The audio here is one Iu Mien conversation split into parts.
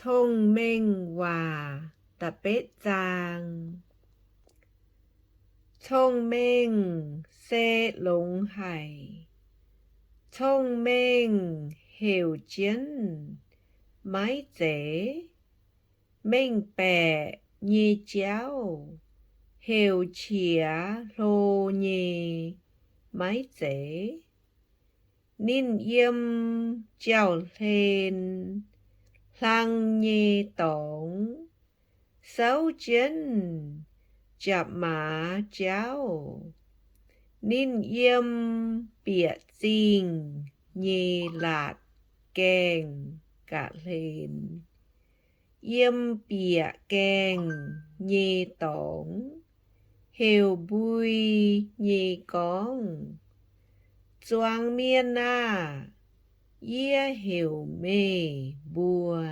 Cong-Mengh Waac da'betv zaang. Cong-mengh se longx haic. Cong-mengh heuc jienv maiv zeiz. Mengh baeqc nyei jauv heuc qiex hlo nyei maiv zeiz. Ninh yiem jauv-hlen hlang nyei dorngx souv jienv jaav-maaz jauv. Ninh yiem bieqc zingh nyei laatc gaengh ga'hlen, yiem bieqc gaengh nyei dorngx heuc mbui nyei gorngv, Zuangx mienh aah! Yie heuc meih mbuo.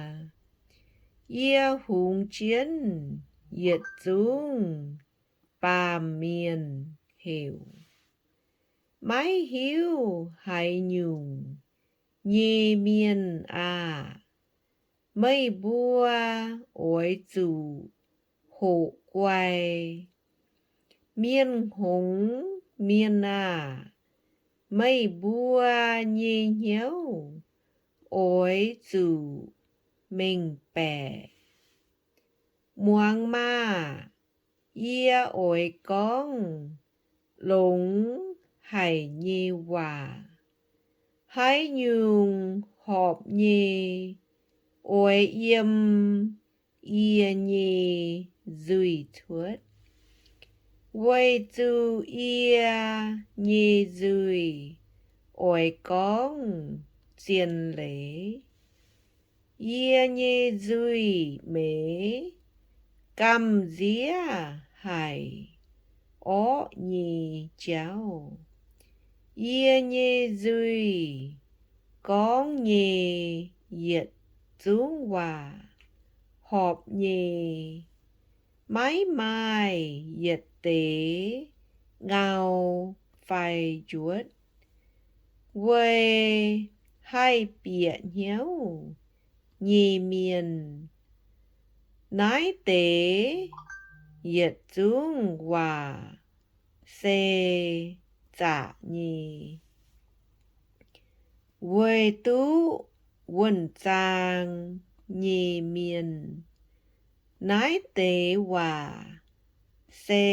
Yie hungx jienv yietc zungv baamh mienh heuc, maiv hiuv haaix nyungc nyei mienh aah! Meih mbuo oix zuqc hoqc guai. Mienh hngongx mienh aah! Meih mbuo nyei hnyouv oix zuqc mengh baeqc. Muangx maah! Yie oix gorngv longx haic nyei waac. Haaix nyungc horpc nyei oix yiem yie nyei nzuih cuotv, weic zuqc yie nyei nzuih oix gorngv zien leiz. Yie nyei nzuih meix gamh nziev haic orqv nyei jauv. Yie nyei nzuih gorngv nyei yietc zungv waac horpc nyei. Maiv maaih yietc deix ngau fai njuotv weic haih bieqc hnyouv nyei mienh. Naaiv deix yietc zungv waac se zaqc nyei, weic duqv wuonh zaang nyei mienh. Naaiv deix waac se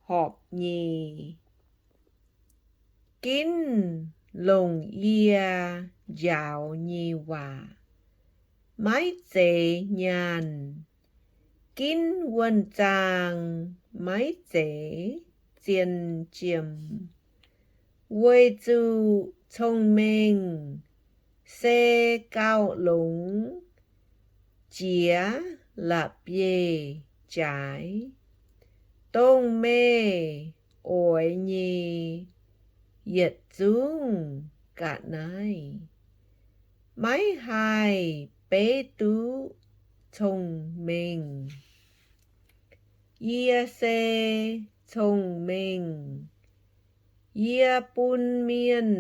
horpc nyei. Ginv longc yie njaaux nyei waac, maiv zeiz nyaanh. Ginv wuonh zaang, maiv zeiz zien jiem. Weic zuqc cong-mengh se gauh longx jiex la'bieiv-jaaix, dongh meih oix nyei yietc zungv ga'naaiv maiv haih beiv duqv cong-mengh. Yie se cong-mengh. Yie bun mienh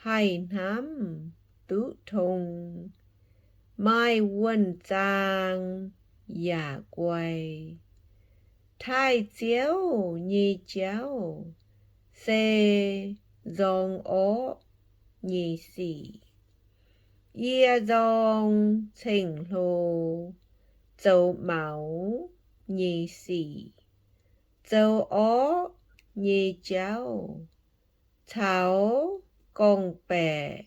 haih hnamv duqv tong, maaih wuonh zaang yaac guai. Taaih Ziouv nyei jauv se nzorng orqv nyei sic. Yie nzorng ceng-hlo zoux maux nyei sic, zoux orqv nyei jauv, caux gorngv-baeqc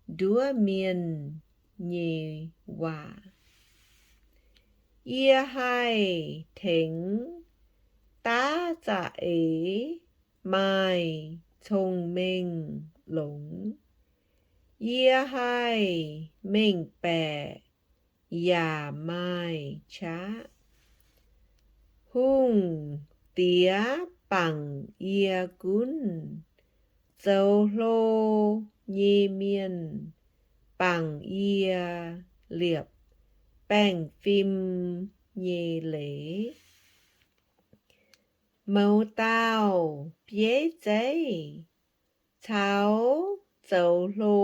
nduov mienh nyei waac. Yie haih tengx daav za'eix maaih cong-mengh longx. Yie haih mengh baeqc yaac maaih qaqv. Hungh diex bangc yie gunv, zoux hlo nyei mienh bangc yie liepc baengh fim nyei leiz. Mouz dauh bieiv zeiv caux zoux hlo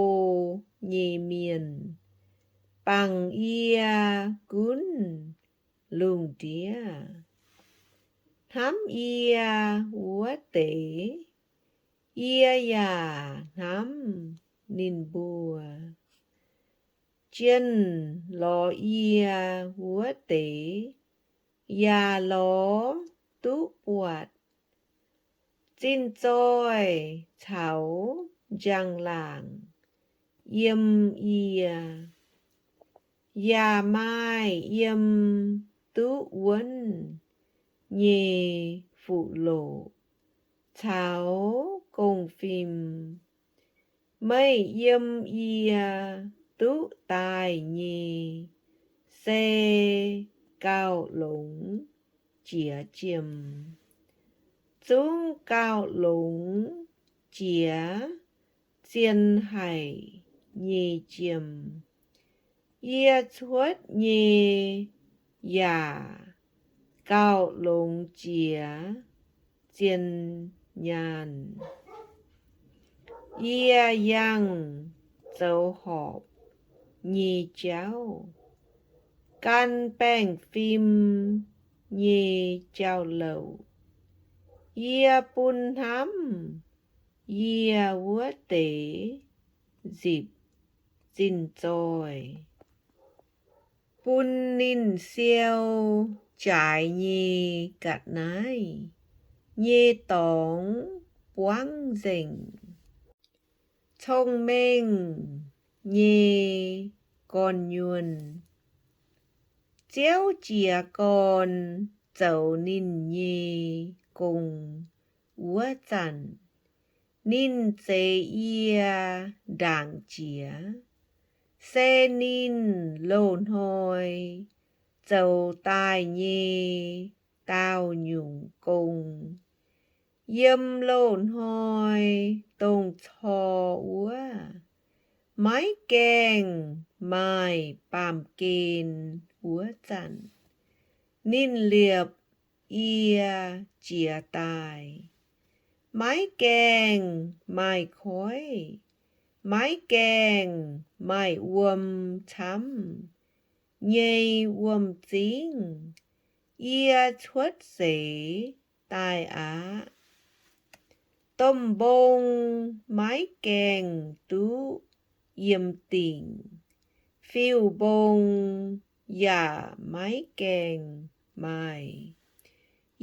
nyei mienh bangc yie gunv lungh ndiev. Hnamv yie wuov deix, yie yaac hnamv ninh mbuo. Jienh lorz yie wuov deix yaac lorz duqv buatc. Zinh zoih caux njang-laangc yiem yie, yaac maaih yiem duqv wuonv nyei fuqv-loqc caux gong fim. Meih yiem yie duqv daaih nyei se gauh longx jiex jiem, zungv gauh longx jiex zien haic nyei jiem. Yie cuotv nyei yaac gauh longx jiex zien nyaanh. Yie yangh zoux horpc nyei jauv, gan baengh fim nyei jauv-louc. Yie bun hnamv yie wuov deix nzipc zinh zoih, bun ninh siou jaaix nyei ga'naaiv nyei dorngx buangv nzengc. Cong-mengh nyei gorn-nyuonh, Ziouv jiez gorn zoux ninh nyei gong wuov zanc, ninh zeix yie ndaangc jiex. Se ninh loz-hnoi zoux daaih nyei daauh nyungc gong. Yiem loz-hnoi dongh cor wuov, maiv gaengh maaih baamh gen wuov zanc, ninh liepc yie jiez daaih. Maiv gaengh maaih koiv, maiv gaengh maaih wuom camv nyei wuom-zingv yie cuotv seix daaih aqv. Domh mbong maiv gaengh duqv yiem dingc, fiuv-mbong yaac maiv gaengh maaih,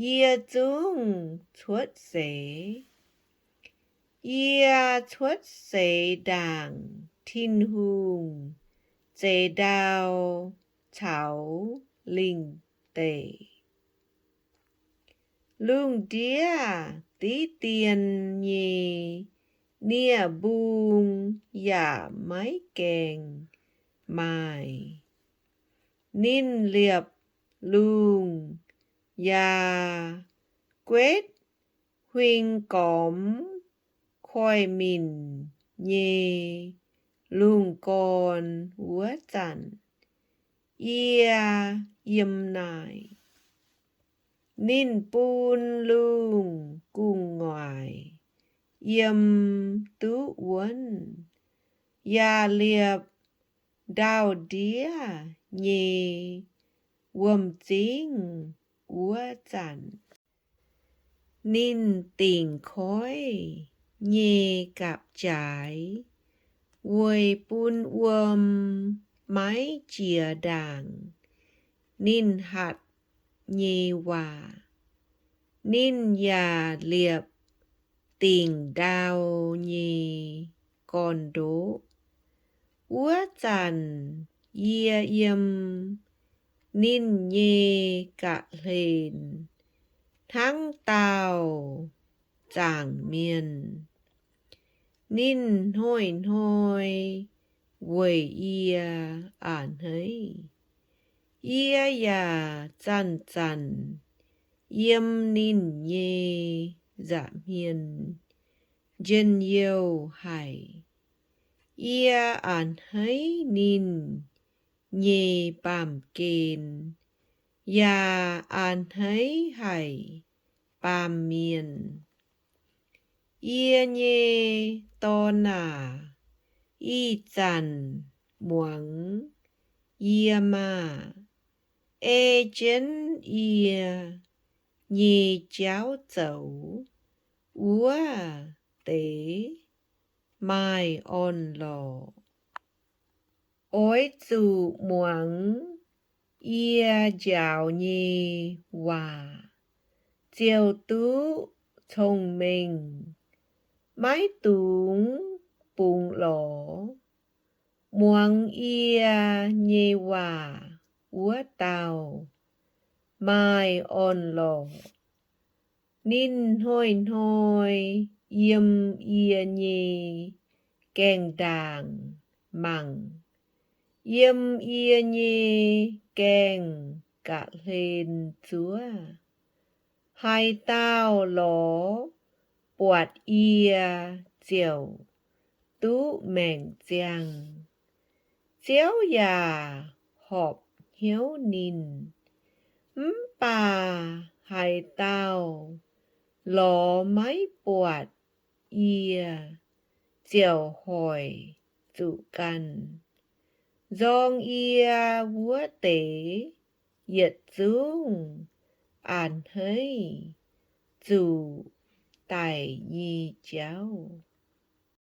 yie zungv cuotv seix. Yie cuotv seix ndaangc Tin-Hungh zeix ndau caux lingh deic. Lungh ndiev diqv dien nyei nie-mbung yaac maiv gaengh maaih. Ninh liepc lungh yaac guetv huing gormx koiv-minc nyei lungh gorn wuov zanc, yie yiem naaic. Ninh bun lungh gu'nguaaic yiem duqv wuonv, yaac liepc ndau-ndiev nyei wuom-zingv wuov zanc. Ninh dingc koiv nyei gapv-jaaix weic bun wuom maiv jiex ndaangc ninh hatc nyei waac. Ninh yaac liepc dingc ndau nyei gorn-ndoqv. Wuov zanc yie yiem ninh nyei ga'hlen hnangv dauh zaangc mienh. Ninh hnoi-hnoi weic yie a'hneiv. Yie yaac zanc-zanc yiem ninh nyei nza'hmien njien-youh haic. Yie a'hneiv ninh nyei baamh gen, yaac a'hneiv haic baamh mienh. Yie nyei dorn aac, ih zanc muangx Yie maah! Ei jienv yie nyei jauv zoux wuov deix maaih orn-lorqc. Oix zuqc muangx yie njaaux nyei waac ziouc duqv cong-mengh, maiv dungx bungx lorz. Muangx yie nyei waac wuov dauh maaih orn-lorqc. Ninh hnoi-hnoi yiem yie nyei gaengh ndaangc mangc, yiem yie nyei gaengh ga'hlen zuov. Haaix dauh lorz buatc yie ziouc duqv maengc ziangh. Ziouv yaac horpc hnyouv ninh. Mv baac haaix dauh lorz maiv buatc yie ziouc hoic zuqc ganh. Nzorng yie wuov deix yietc zungv a'hneiv zuqc daic nyei jauv.